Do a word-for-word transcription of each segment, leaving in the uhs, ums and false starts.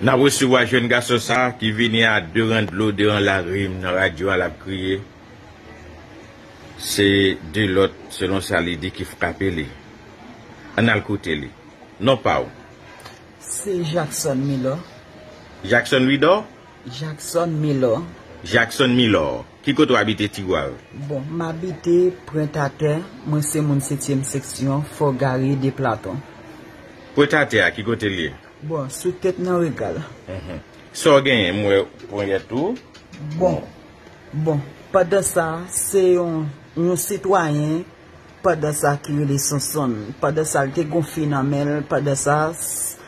N ap resevwa jèn gason sa a ki vini a de ran dlo, de ran lagrim nan radyo a, l ap kriye. Se de lòt, selon sa li di, ki frape li. Ann al koute li. Non pa w? Se Jackson Milor. Jackson Widor? Jackson Milor. Jackson Milor. Ki kote w abite, Tigwav? Bon, m abite Pwent Atè. Mwen se moun setyèm seksyon, Fò Gari de Platon. Pwent Atè a, ki kote l ye? Bon, sou tèt nan Regal. Mhm. Sa w genyen, m wè ponyèt ou. Bon, bon, pandan sa, se yon, yon sitwayen, pandan sa, ki rele Sonsonn. Pandan sa, l te gon fi nan men l. Pandan sa, s-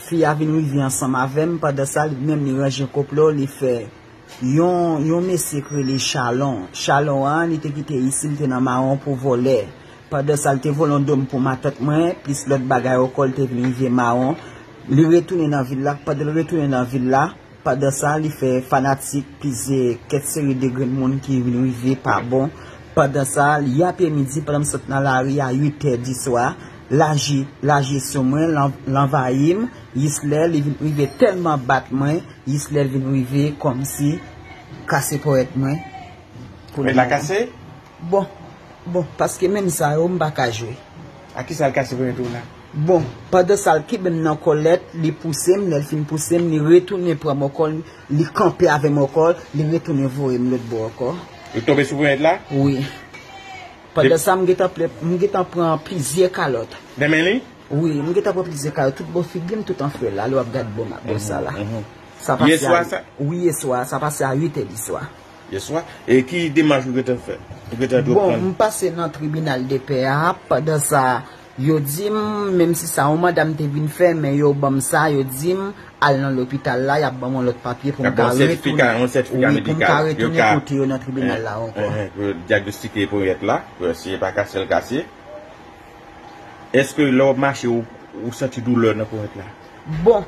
fi a vin rive ansanm avè m. Pandan sa, li menm, li ranje konplo, li fè yon, yon mesye k rele Chalon. Chalon an, li te kite isit, li te nan Mawon pou vòlè. Pandan sa, li te vòlè yon dòm pou matant mwen, plis lòt bagay ankò, li te vin rive Mawon. Li retounen nan vil la. Pandan l retounen nan vil la, pandan sa, li fè fanatik plizyè kèk seri de grenn moun ki vin rive pa bon. Pandan sa, li apremidi, pandan m sot nan lari a uit è di swa, laji, laji sou mwen, l an- l anvayi m, jis lè li vin rive tèlman bat mwen, jis lè l vin rive kòmsi kase ponyèt mwen. Pou ponyèt la kase? Bon, bon, paske menm sa yo, m pa ka jwe. A ki sa l kase ponyèt ou la? Bon, pandan sa l kenbe m nan kòlèt, li pouse m, lè l fin pouse m, li retounen pran m ankò, li kanpe avè m ankò, li retounen voye m lòt bò ankò. Li tonbe sou ponyèt la? Wi. Pandan sa, m gentan ple- m gentan pran plizyè kalòt. Nan men li? Wi, m gentan pran plizyè kalòt, tout bò figi m, tout an flè la, lè w ap gade bò m, bò sa la. Mhm. Sa pase a- Yè swa sa? Wi, yè swa, sa pase a uit è di swa. Yè swa. E ki demach ou gentan fè? Ou gentan dwe pran? Bon, m pase nan tribinal de pè a. Pandan sa, yo di m, menm si sa yon manda m te vin fè, men yo ban m sa, yo di m, al nan lopital la, y ap ban m yon lòt papye pou m ka retounen. Y ap ban w sètifika, yon sètifika medikal. Wi, pou m ka retounen kote yo nan tribinal la ankò. Pou yo dyagnostike ponyèt la, pou yo si e pa kase l kase. Èske lè w ap mache, ou, ou santi doulè nan ponyèt la? Bon,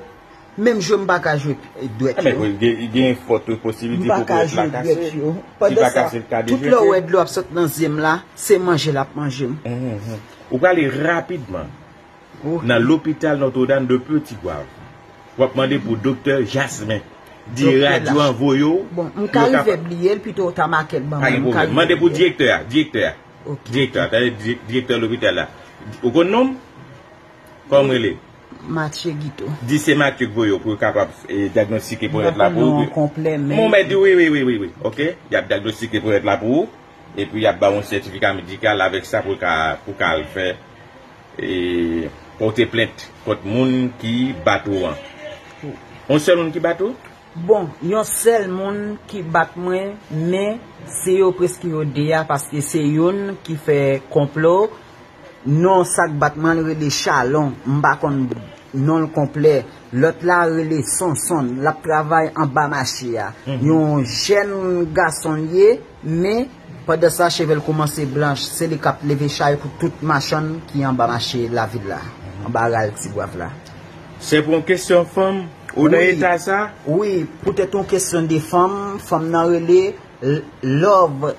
menm jwe m pa ka jwe dwèt yo. Gen, gen fòt posibilite pou ponyèt la kase. M pa ka jwe dwèt yo. Pandan sa, tout lè w wè dlo ap sot nan zye m la, se manje l ap manje m. Mhm, mhm. Ou prale rapidman nan lopital Notre-Dame de Petit-Goâve. W ap mande pou doktè Jasmin. Di radyo an voye w. Bon, m ka rive bliye l, pito w ta make l ban mwen. Pa gen pwoblèm. Mande pou direktè a, direktè a. Ok. Direktè a, tande, di- direktè lopital la. Ou konn non m? Kòman w rele? Mathieu Guito. Di se Mathieu k voye w pou yo kapab, eh, dyagnostike ponyèt la pou ou. M pa konn non an konplè, men. Bon, men di wi, wi, wi, wi, wi. Ok? Y ap dyagnostike ponyèt la pou ou. Epi y ap ba w yon sètifika medikal avèk sa pou w ka, pou w ka al fè, eh, pote plent kont moun ki bat ou an. Yon sèl moun ki bat ou? Bon, yon sèl moun ki bat mwen, men se yo prèske yo de a, paske se youn ki fè konplo. Non sa k bat mwen, l rele Chalon. M pa konn non l konplè. Lòt la rele Sonsonn. L ap travay anba mache a. Mhm. Yon jèn gason l ye, men pandan sa, cheve l kòmanse blanch. Se li k ap leve chay pou tout machann ki anba mache lavil la, anba ral Tigwav la. Se pou yon kesyon fanm ou nan eta sa? Wi, poutèt yon kesyon de fanm, fanm nan rele L- Love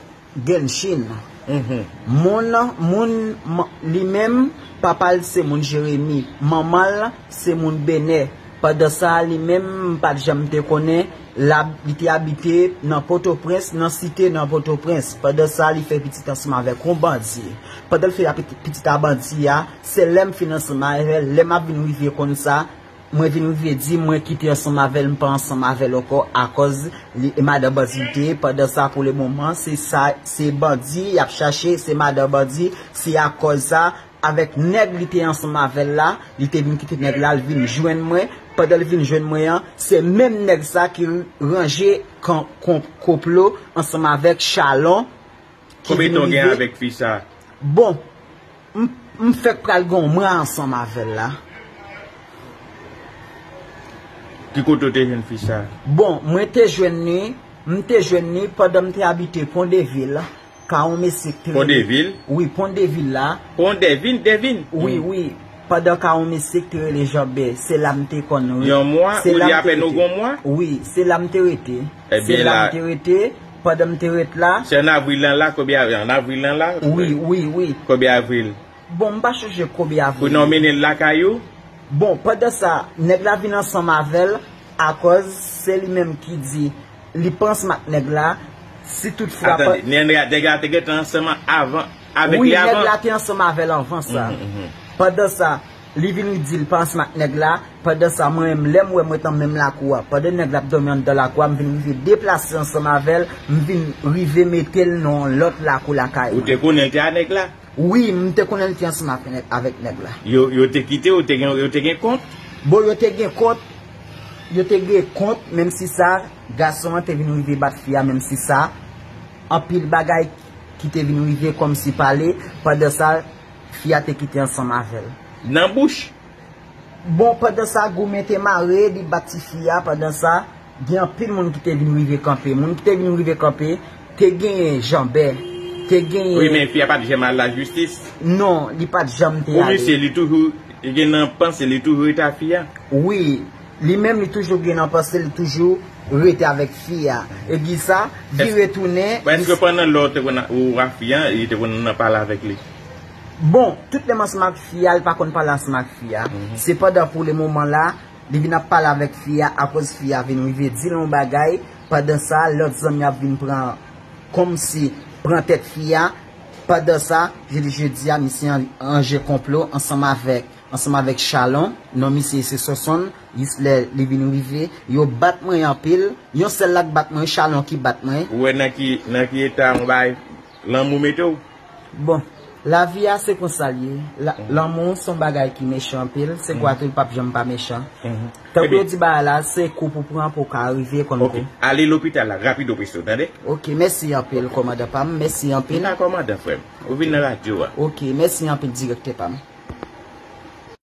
Genshin. Mhm. Moun, moun, m- li menm, papa l se moun Jeremi, manman l se moun Benè. Pandan sa, li menm, m pa t janm te konnen, l ab- li te abite nan Pòtoprens, nan site nan Pòtoprens. Pandan sa, li fè pitit ansanm avèk yon bandi. Pandan l fè a pitit, pitit a bandi a, se lè m fin ansanm avè l, lè m ap vin rive konn sa, mwen vin rive di mwen kite ansanm avè l, m pa ansanm avè l ankò, akòz li, e madan bandi li te ye. Pandan sa, pou le moman, se sa, se bandi y ap chache, se madan bandi, se akòz sa, avèk nèg li te ansanm avè l la, li te vin kite nèg la, l vin jwenn mwen. Pandan l vin jwenn mwen an, se menm nèg sa ki ranje kan- kon- konplo ansanm avèk Chalon, ki vin rive. Konbyen tan w gen avèk fi sa? Bon, m, m fèk pral gen yon mwa ansanm avè l la. Ki kote w te jwenn fi sa? Bon, mwen te jwenn li, m te jwenn li pandan m te abite Pon de Vil, ka yon mesye k te rele Pon de Vil? Wi, Pon de Vil la. Pon de Vil, de Vil? Wi, wi. Pandan ka yon mesye k te rele Janbè, se la m te konn wi. Yon mwa? Ou di apèn ou gen yon mwa? Wi, se la m te rete. Se la m te rete. Pandan m te ret la. Se an avril lan la, konbyen avril? An avril lan la? Wi, wi, wi. Konbyen avril? Bon, m pa chonje konbyen avril. Kounye a w mennen l lakay ou? Bon, pandan sa, nèg la vin ansanm avè l, Akòz se li menm ki di li pa ansanm ak nèg la, si toutfwa pa. Atande, nèg la, nèg la te gentan ansanm avan, avèk li avan? Wi, nèg la te ansanm avè l anvan sa. Mhm, mhm. Pandan sa, li vin di l pa ansanm ak nèg la. Pandan sa, mwen menm, lè m wè mwen t nan menm lakou a, pandan nèg la ap dòmi anndan lakou a, m vin rive deplase ansanm avè l, m vin rive mete l nan yon lòt lakou lakay mwen. Ou te konnen l te a nèg la? Wi, m te konnen l te ansanm avè, avèk nèg la. Yo, yo te kite, yo te gen, yo te gen kont? Bon, yo te gen kont, yo te gen kont, menm si sa, gason an te vin rive bat fi a, menm si sa, anpil bagay ki te vin rive kòmsi pale, pandan sa, fi a te kite ansanm avè l. Nan bouch? Bon, pandan sa, goumen te mare, li bat tifi a, pandan sa, gen anpil moun ki te vin rive kanpe. Moun ki te vin rive kanpe, te genyen Janbè, te genyen. Wi, men fi a pa t janm al lajistis? Non, li pa t janm te ale. Pou misye, li toujou, li gen nan panse, li toujou rete a fi a? Wi, li menm, li toujou gen nan panse, li toujou rete avèk fi a. Epi sa, vire tounen. Èske pandan lè w te konn ou a fi a, li te konn nan pale avèk li? Bon, tout lè m ansanm ak fi a, li pa konn pale ansanm ak fi a. Mhm. Sepandan, pou le moman la, li vin ap pale avèk fi a, akoz fi a vin rive di l yon bagay. Pandan sa, lòt zanmi ap vin pran, kòmsi, pran tèt fi a. Pandan sa, jodi, jodi a, misye an-, ranje konplo ansanm avèk, ansanm avèk Chalon. Non misye se Sonsonn. Jis lè li vin rive, yo bat mwen anpil. Yon sèl la k bat mwen, Chalon ki bat mwen. Ou wè nan ki, nan ki eta yon bagay lanmou mete w? Bon, lavi a se konsa l ye. La, lanmou se yon bagay ki mechan anpil. Se kwa tou, l p ap janm pa mechan. Mhm. Tankou yo di bagay la, se kou pou pran pou w ka rive konn kou. Ok, ale lopital la, rapido presto, tande? Ok, mèsi anpil, kòmandan pa m. Mèsi anpil. M pa kòmandan, frè m. Ou vin nan radyo a. Ok, mèsi anpil, direktè pa m.